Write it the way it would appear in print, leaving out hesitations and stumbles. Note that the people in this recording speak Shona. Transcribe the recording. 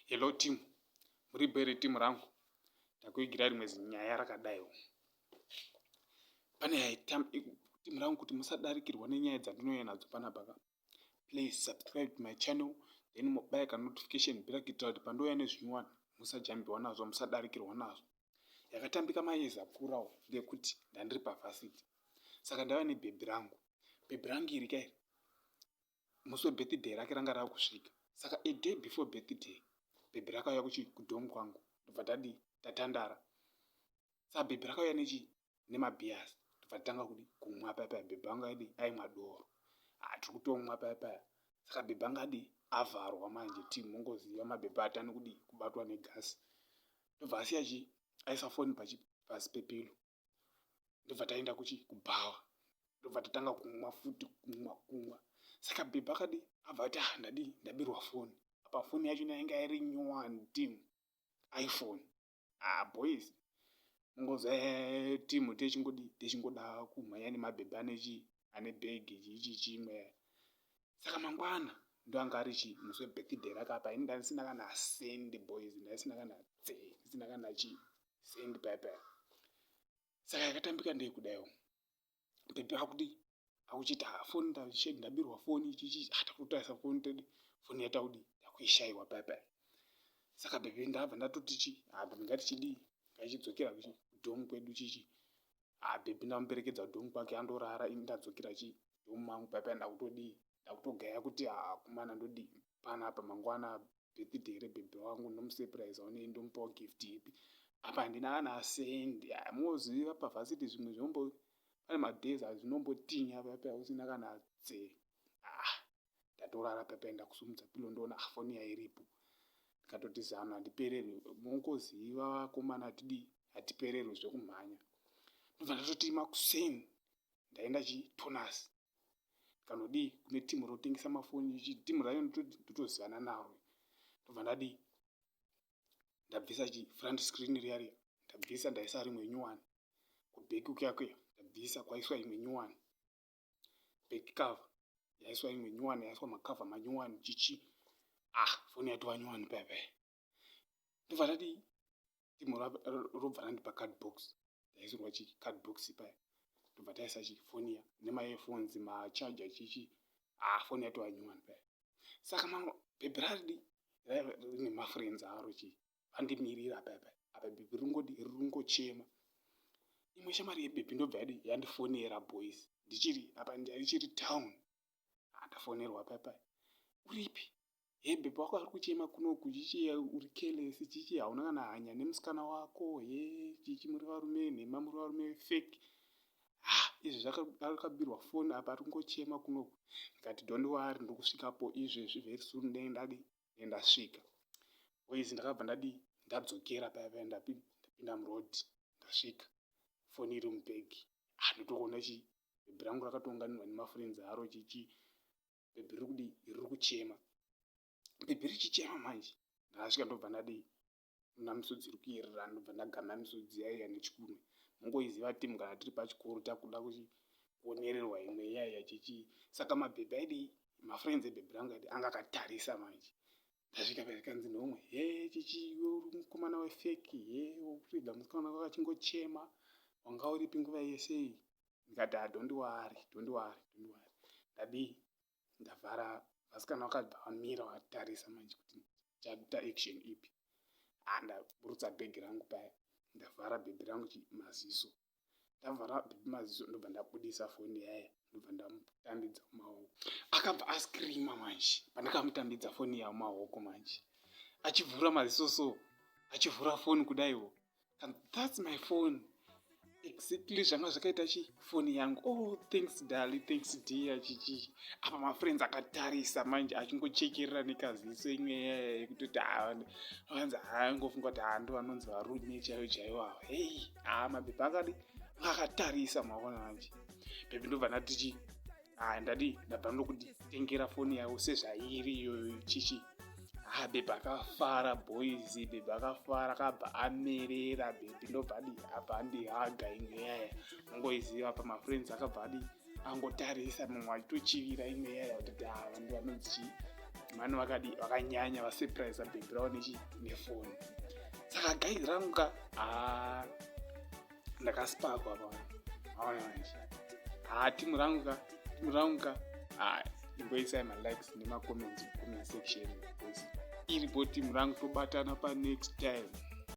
Hello team, muri bhere team rangu. Ndakuigira rimwe zinyaya rakadaiwo. Pane team rangu kuti musadarikirwa nenyaya dzandinouya nadzo panapa ka. Please subscribe to my channel then mobaya ka notification bell kuitira kuti pandouya nezvinyowani musajambiwa nazvo, musadarikirwa nazvo. Yakatambika mayezi apfuurawo ndeyekuti ndandiri pavhasiti. Saka ndava nebhebhi rangu. Bhebhi rangu iri ka iri musi webirthday rake ranga rava kusvika saka a day before birthday bhebhi rakauya kudom kwangu ndobva tadii tatandara saka bhebhi rakauya nechi nemabeers ndobva tatanga kudi kumwa paya paya bhebhi anga adi aimwa doro ah, tiri kutomwa paya paya saka bhebhi anga adi avharwa manje team mongoziva mabhebhi atani kudi kubatwa negasi ndobva asiya chi aisa foni pasi pepilo ndobva taenda kuchi kubhawa ndobva tatanga kumwa futi kumwa kumwa saka bhebhi akadi abva ati ah ndadii ndabirwa foni apa foni yacho yainga iri nyowani team iphone ah boys mungoza eh, team techingodi techingoda kumhanya nemabhebhi ane chi ane bhegi chichi chimwe saka mangwana ndoanga ari chi musi webirthday rake apa ini ndandisina kana sendi boys ndaisina kana tse ndisina kana chi sendi paya paya saka yakatambika ndeyekudaiwo bhebhi akudi akuchiti ah, foni ndashed ndabirwa foni chichi ah, takutarisa foni tedi foni yataudi takuishaiwa paya paya saka bhebhi ndabva ndatoti chi ah, bhebhi ngatichidii ngaichidzokera kudhomu kwedu chichi ah, bhebhi ndamuperekedza kudhomu kwake andorara ini ndadzokera chi dhomu mangu paya paya ndakutodii ndakutogaya kuti ah, kumana ndodii panapa mangwana birthday rebhebhi wangu ndomusurprise onei ndomupawo gift ipi apa handina kana sendi moziva pavhasiti zvimwe zvombo pane madays azvinombotinya paya paya usina kana tse ah ndatorara paya paya ndakusumudza pilo ndoona ah, foni yairipo ndikatoti zano handipererwi mongoziva vakomana hatidii hatipererwi zvekumhanya ndobva ndatoti makuseni ndaenda chitonasi kanodii kune timu rotengesa mafoni ichi timu rayo ndotozivana naro ndobva ndadii ndabvisa chi front screen riya riya ndabvisa ndaisa rimwe nyuwani kuback kuya kuya ndabvisa kwaiswa imwe nyuwani back cover yaiswa imwe nyuwani yaiswa macover manyuwani chichi ah foni yatova nyuwani paya paya ndobva ndadii timu robva randipa card box ndaisirwa chi card box paya ndobva taisa chi foni ya nemaearphones macharger chichi ah foni yatova nyuwani paya saka bhebhi raridi raiva rine mafriends aro chi vandimirira paya paya apa bhebhi ringodi riringochema imwe shamwari yebhebhi ndobva yadi yandifonera boys ndichiri apa ndichiri town andafonerwa paya paya uripi Hee bhebhi wako ari kuchema kunoku chichi uri careless chichi hauna kana hanya nemusikana wako hee chichi muri varume nhema muri varume fake ha izvi zvakabirwa foni apa ari kungochema kunoku ndikati don't worry ndiri kusvikapo izvezvi very soon ndenge ndadi ndenge ndasvika boys ndakabva ndadi ndadzokera paya paya ndapinda muroad ndasvika foni iri mubhegi ah ndotokuona chi bhebhi rangu rakatounganirwa nemafriends aro chichi bhebhi riri kudii riri kuchema bhebhi richichema manje ndakasvika ndobva ndadii na misodzi iri kuyerera ndobva ndagama misodzi yaiya nechikunwe mongoiziva timu kana tiri pachikoro takuda kuonererwa imwe iyaiya chichii saka mabhebhi aidii mafriends ebhebhi rangu aidi anga akatarisa manje ndasvika paikanzi neumwe he chichi iwe uri mukomana wefeki he wokurega musikana wako achingochema wanga uripi nguva yese iyi ndikati ah don't worry don't worry don't worry ndadii ndavhara vasikana vakabva vamira vakatarisa manje kuti chaita action ipi ah ndaburutsa bhegi rangu paya ndavhara bhebhi rangu maziso ndavhara bhebhi maziso ndobva ndabudisa foni yaya ndobva ndamutambidza mumaoko akabva ascreama manje pandakamutambidza foni yawo maoko manje achivhura maziso so achivhura foni kudaiwo And that's my phone exactly zvanga zvakaita chi foni yangu oh thanks dali thanks dear chichi apa mafriends akatarisa manje achingochekerera nekaziso imwe yaya yekutoti vanzi haangofunga kuti hando vanonzi varume chaivo chaivo ava hei haa mabhebhi akadi akatarisa maona manje bhebhi ndobva ndati chi ah ndadi ndabva ndokutengera foni yavo sezvairi iyoyo chichi ah bhebhi akafara boys bhebhi akafara akabva amerera bhebhi ndobva adi abva andihaga imwe yaya ungoiziva apa mafriends akabva adi angotarisa mumwe achitochivira imwe yaya kutoti ava ah, ndi vanonzi chii Mani vakadi vakanyanya vasurprise bhebhi ravo nechi nefoni. Saka guys rangu ka, haa, ndakaspakwa pa aona manje. Haa, timu rangu ka, timu rangu ka. Haa, imboisai malikes nemacomments, comment section, boys. Iripo timu rangu, tobatana panext time.